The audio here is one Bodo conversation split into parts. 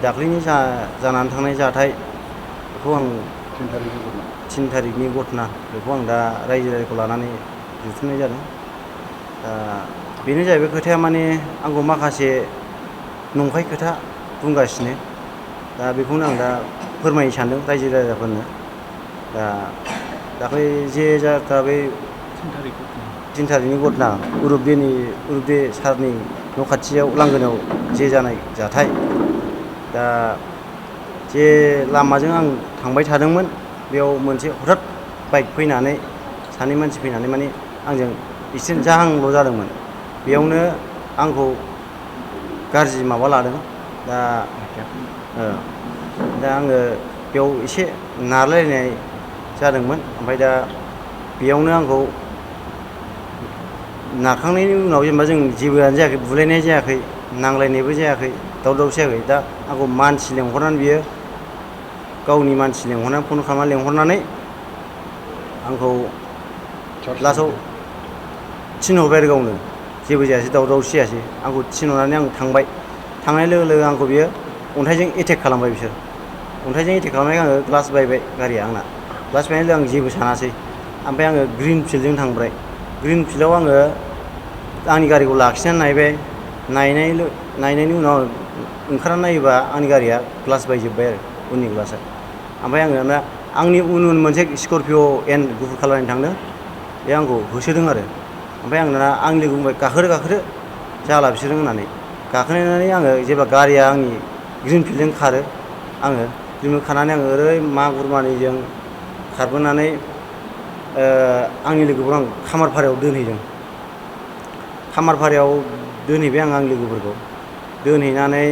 दाख्लैनि जानानै थांनाय जाथाय बेखौ आं 3 थारिखनि घटना बेखौ आं दा रायजो राजाखौ लानानै जुथुमनाय जादों। दा बेनो जाहैबाय खोथाया माने आंखौ माखासे नंखाय खोथा बुंगासिनो। दा बेखौनो आं दा फोरमायनो सानदों रायजो राजाफोरनो। दा दाख्लै जे जाथाय बे 3 थारिखनि घटना उरुपदे सारनि न' खाथियाव लांगोनायाव जे जानाय जाथाय। दा जे लामाजों आं थांबाय थादोंमोन बेयाव मोनसे हथात बाइक फैनानै सानै मानसि फैनानै माने आंजों एक्सिडेन्ट जाहांल' जादोंमोन। बेयावनो आंखौ गाज्रि माबा लादों। दा आङो बेयाव एसे नारलायनाय जादोंमोन। ओमफ्राय दा बेयावनो आंखौ नारखांनायनि उनाव जेनेबा जों जेबोआनो जायाखै, बुलायनाय जायाखै, नांलायनायबो जायाखै, दावराव दावसि जायाखै। दा आंखौ मानसि लेंहरनानै बियो गावनि मानसि लेंहरनानै फन खालामनानै लेंहरनानै आंखौ लास्टआव थिनहरबाय आरो गावनो। जेबो जायासै, दावराव दावसि जायासै। आंखौ थिनहरनानै आं थांबाय। थांनाय लोगो लोगो आंखौ बियो अन्थाइजों एटेक खालामबाय बिसोर। अन्थाइजों एटेक खालामनायखाय आङो ग्लास बायबाय गारिया आंना। ग्लास बायनाय लोगो आं जेबो सानासै। ओमफ्राय आङो ग्रिन फिल्डजों थांबाय। ग्रिन फिल्डआव आङो आंनि गारिखौ लाखिनानै नायबाय। नायनायनि उनाव ओंखारनानै नायोबा आंनि गारिया ग्लास बायजोब्बाय आरो उननि ग्लासआ। ओमफ्राय आङो आंनि उन मोनसे स्करपिय' एन गुफुर कालारनि थांदों। बे आंखौ होसोदों आरो। ओमफ्राय आं दाना आंनि लोगो बुंबाय गाखोदो जाला बिसोरो होननानै। गाखोनानै आङो जेब्ला गारिया आंनि ग्रिन फिल्डजों खारो, आङो ग्रिन खारनानै आङो ओरै मागुरमानिजों खारबोनानै आंनि लोगोखौ आं खामारफारायाव दोनहैदों। खामारफारायाव दोनहैबाय आं आंनि लोगोफोरखौ। दोनहैनानै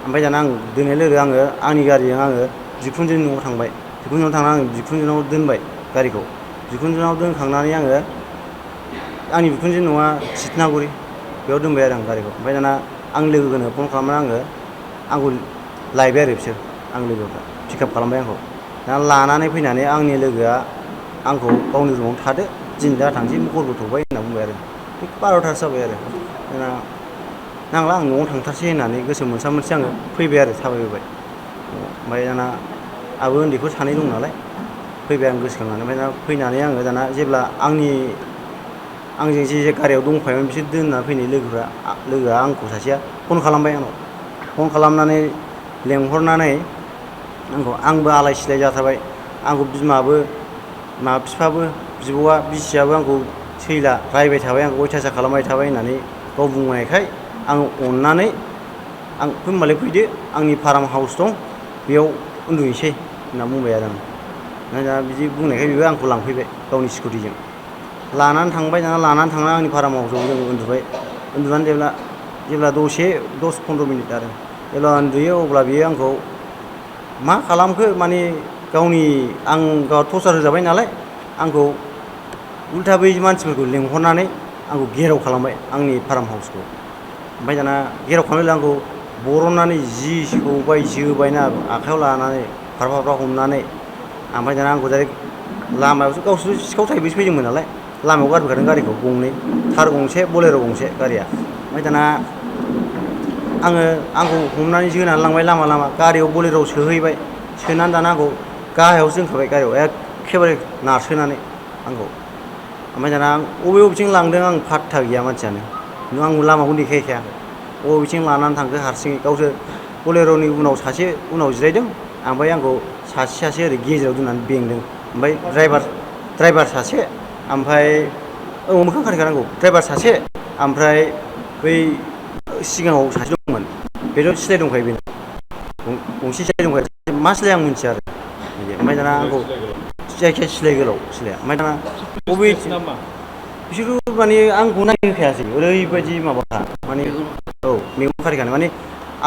ओमफ्राय दाना आं दोनहैनाय लोगो आङो आंनि गारिजों आङो बिखुनजोनि न'आव थांबाय। बिखुनजोनाव थांनानै आङो बिखुनजोनाव दोनबाय गारिखौ। बिखुनजोनाव दोनखांनानै आङो आंनि बिखुनजोनि न'आ सिथनागुरि, बेयाव दोनबाय आरो आं गारिखौ। ओमफ्राय दाना आंनि लोगोनो फन खालामनानै आंखौ लायबाय आरो बिसोर, आंनि लोगोफ्रा पिकआप खालामबाय आंखौ। दाना लानानै फैनानै आंनि लोगोआ आंखौ गावनि रुमावनो थादो, दिनै दा थांसै हरबो थौबाय होनना बुंबाय आरो। 12थासो जाबाय आरो। दाना नांला आं न'आव थांथारसै होननानै गोसो मोनसा मोनसि आङो फैबाय आरो थाबायबोबाय। ओमफ्राय दाना आंहाबो उन्दैफोर सानै दं नालाय फैबाय आं गोसोखांनानै। ओमफ्राय दाना फैनानै आङो दाना जेब्ला आंजों जे गारियाव दंफायोमोन बिसोर दोनना फैनाय लोगोआ आंखौ सासेया फन खालामबाय आंनाव। फन खालामनानै लेंहरनानै आंबो आलाय सिलाय जाथारबाय। आंखौ बिमाबो बिफाबो बिब'आ बिसियाबो आंखौ सैला रायबाय थाबाय, आंखौ अयथासार खालामबाय थाबाय होननानै गाव बुंनायखाय आं अननानै होनबालाय फैदो आंनि फार्म हाउस दं बेयाव उन्दुहैसै होनना बुंबाय आरो आं। दा बिदि बुंनायखाय बेबो आंखौ लांफैबाय गावनि स्कुटिजों लानानै थांबाय। दाना लानानै थांनानै आंनि फार्म हाउसाव जों उन्दुबाय। उन्दुनानै जेब्ला 10-15 मिनिट आरो जेब्ला उन्दुयो अब्ला बियो आंखौ मा खालामखो माने आं टर्चार होजाबाय नालाय आंखौ उल्था बै मानसिफोरखौ लेंहरनानै आंखौ घेराव खालामबाय आंनि फार्म हाउसखौ। ओमफ्राय दाना घेराव खालामनाय आंखौ बरननानै जि सौबाय जोबायना आखाइयाव लानानै फारफा हमनानै। ओमफ्राय दाना आंखौ डाइरेक्ट लामायावसो गावसोर सिखाव थाइबैसो फैदोंमोन नालाय लामायाव गारबोखादों गारिखौ गंनै, थार गंसे बलेर' गंसे गारिया। ओमफ्राय दाना आंखौ हमनानै जोनानै लांबाय लामा गारियाव बलेर'आव सोहैबाय। सोनानै दाना आंखौ गाहायावसो दोनखाबाय गारियाव एखेबारे नारसोनानै आंखौ। ओमफ्राय दाना बबेथिं लांदों आं फात्ता गैया मानसियानो। आं लामाखौनो देखायखाया बबेथिं लानानै थांखो हारसिङै। गावसोर बलेर'नि उनाव सासे जिरायदों, ओमफ्राय आंखौ सासे ओरै गेजेराव दोननानै बेंदों। ओमफ्राय ड्राइभार सासे, ओमफ्राय मोखां खाथेखानांगौ ड्राइभार सासे, ओमफ्राय बै सिगाङाव सासे दंमोन बेथ' सिलाइ दंखायो बेना गंसे सिलाइ दंखायो। मा सिलाइ आं मिन्थिया आरो बिदि। ओमफ्राय दाना आंखौ जायखिया सिलाइ गोलाव सिलाइया। ओमफ्राय दाना बिसोरबो माने आंखौ नायहोखायासै ओरैबायदि माबाखा माने मेगन खाथेखानाय माने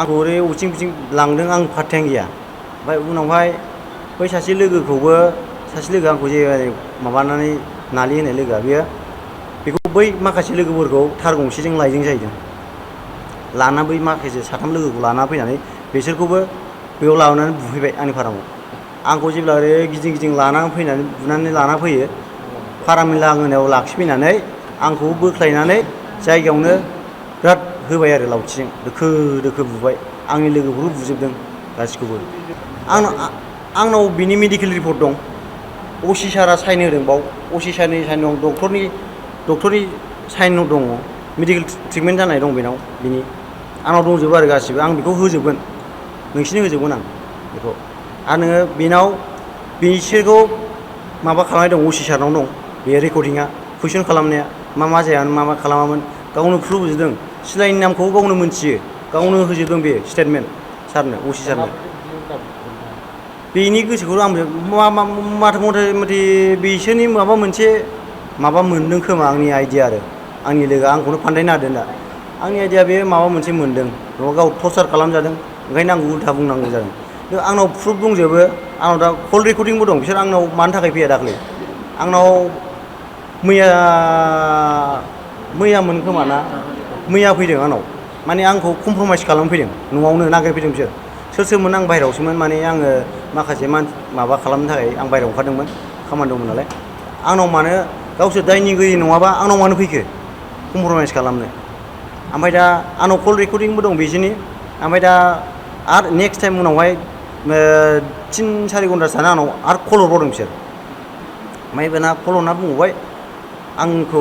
आंखौ ओरै बबेथिं बिथिं लांदों आं फात्तायानो गैया। ओमफ्राय उनावहाय बै सासे लोगोआ आंखौ जे माबानानै नालियो होनाय लोगोआ बेखौ बै माखासे लोगोफोरखौ थार गंसेजों लायदों जाहैदों। लाना बै माखासे साथाम लोगोखौ लाना फैनानै बिसोरखौबो बेयाव लाबोनानै बुफैबाय आंनि फारामाव। आंखौ जेब्ला ओरै गिदिं लानानै फैनानै बुनानै लाना फैयो फारामनि लांगोनायाव लाखिफैनानै आंखौ बोख्लायनानै जायगायावनो बिराद होबाय आरो लावथिजों दोखो दोखो बुबाय। आंनि लोगोखौबो बुजोबदों। गासिखौबो आंनाव बिनि मेडिकेल रिपर्ट दं असि सारा साइन होदों बाव असि सारनि साइन दं डक्टरनि साइन दङ मेडिकेल ट्रिटमेन्ट जानाय दं बेनाव बिनि आंनाव दंजोबो आरो गासिबो आं बेखौ होजोबगोन नोंसिनो होजोबगोन आं बेखौ आरो नोङो बेनाव बिसोरखौ माबा खालामनाय दं असि सारनाव दं बे रेकर्डिंआ कुइसन खालामनाया मा जायामोन मा खालामामोन गावनो प्रुफ होजोबदों सिलाइनि नामखौ गावनो मोनथियो गावनो होजोबदों बे स्टेटमेन्ट सारनो असि सारनो बेनि गोसोखौ आं माथो मथे बिसोरनि माबा मोनदों खोमा आंनि आइडिया आरो आंनि लोगोआ आंखौनो फान्दायना होदों दा आंनि आइडिया बे माबा मोनसे मोनदों नङाबा गाव टर्चार खालामजादों ओंखायनो आं उल्था बुंनांगौ जादों आंनाव प्रुफ दंजोबो आंनाव दा कल रेकर्डिंबो दं बिसोर आंनाव मानि थाखाय फैया दाख्लै आंनाव मैयामोन खोमा ना मैया फैदों आंनाव माने आंखौ कमप्रमाइस खालामफैदों न'आवनो नागिरफैदों बिसोर सोरमोन आं बाहेरायावसोमोन माने आङो माखासे माबा खालामनो थाखाय आं बाहेरायाव ओंखारदोंमोन खामानि दंमोन नालाय आंनाव मानो गावसोर दायनिगिरि नङाबा आंनाव मानो फैखो कमप्रमाइस खालामनो ओमफ्राय दा आंनाव कल रेकर्डिंबो दं बिसोरनि ओमफ्राय दा आरो नेक्स्ट टाइम उनावहाय 3-4 घन्टासो थाना आंनाव आरो कल हरबावदों बिसोर ओमफ्राय दाना कल हरना बुंबावबाय आंखौ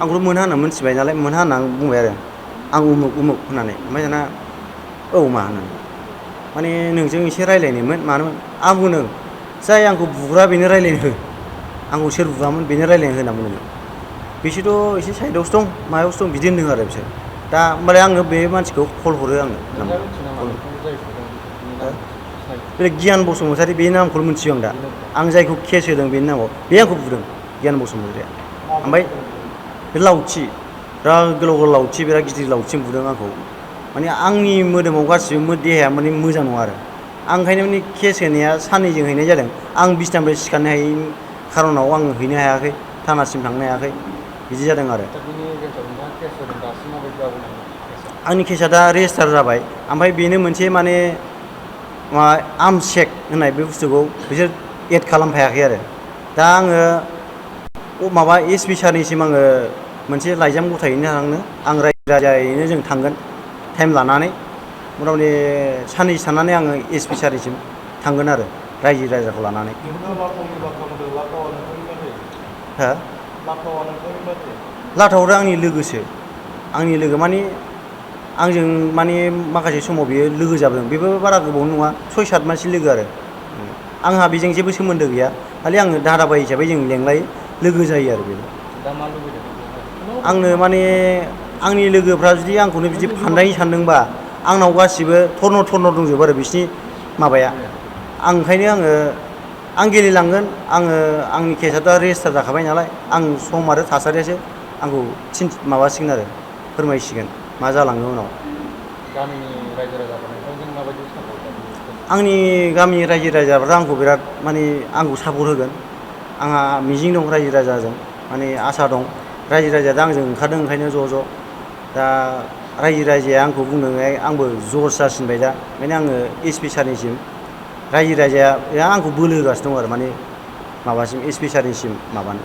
आंखौल' मोनहा होनना मोनथिबाय नालाय मोनहा होनना बुंबाय आरो आं उमुक होननानै ओमफ्राय दाना औ मा होननानै माने नोंजों एसे रायज्लायनोमोन मानोमोन आं बुंदों जाय आंखौ बुग्रा बेनो रायज्लायनो हो आंखौ सोर बुआमोन बेनो रायज्लायनो हो होनना बुंदों बिसोरथ' एसे साइडआवसो दं मायावसो दं बिदि होनदों आरो बिसोर दा होमबालाय आङो बे मानसिखौ कल हरो आंनो बे गियान बसुमतारी बे नामखौल' मिथियो आं दा आं जायखौ केस होदों बेनि नामाव बे आंखौ बुदों गियान बसुमतारीया ओमफ्राय बे लावथि बिराद गोलाव लावथि बिराद गिदिर लावथिजों बुदों आंखौ माने आंनि मोदोमाव गासिबो देहाया माने मोजां नङा आरो आं ओंखायनो माने केस होनाया साननैजों हैनाय जादों आं बिसनानिफ्राय सिखारनो हायै खार'नाव आं हैनो हायाखै थानासिम थांनो हायाखै बिदि जादों आरो आंनि केसा दा रेजिस्टार जाबाय ओमफ्राय बेनो मोनसे माने आर्म चेक होननाय बे बुस्थुखौ बिसोर एड खालामफायाखै आरो दा आङो माबा एसपि सारनिसिम आङो मोनसे लाइजाम गथायहैनो थांनो आं रायजो राजायैनो जों थांगोन टाइम लानानै मथा मथि साननैसो थानानै आङो एसपि सारनिसिम थांगोन आरो रायजो राजाखौ लानानै हो लाथावरा आंनि लोगोसो आंनि लोगो माने आंजों माने माखासे समाव बियो लोगो जाबोदों बेबो बारा गोबाव नङा 6-7 मासनि लोगो आरो आंहा बेजों जेबो सोमोन्दो गैया खालि आङो दादाबाय हिसाबै जों लेंलायो लोगो जायो आरो बेबो आंनो माने आंनि लोगोफ्रा जुदि आंखौनो बिदि फान्दायनो सानदोंबा आंनाव गासिबो थर्न दंजोबो आरो बिसिनि माबाया आं ओंखायनो आं गेलेलांगोन आंनि केसआ दा रेजिस्टार जाखाबाय नालाय आं सम आरो थासारियासो आंखौ माबासिगोन आरो फोरमायसिगोन मा जालाङो उनाव आंनि गामिनि रायजो राजाफ्रा आंखौ बिराद माने आंखौ सापर्ट होगोन आंहा मिजिं दं रायजो राजाजों माने आसा दं रायजो राजाया दा आंजों ओंखारदों ओंखायनो ज' दा रायजो राजाया आंखौ बुंदों आंबो जस जासिनबाय दा ओंखायनो आङो एसपि सारनिसिम रायजो राजाया आंखौ बोलो होगासिनो दं आरो माने माबासिम एसपि सारनिसिम माबानो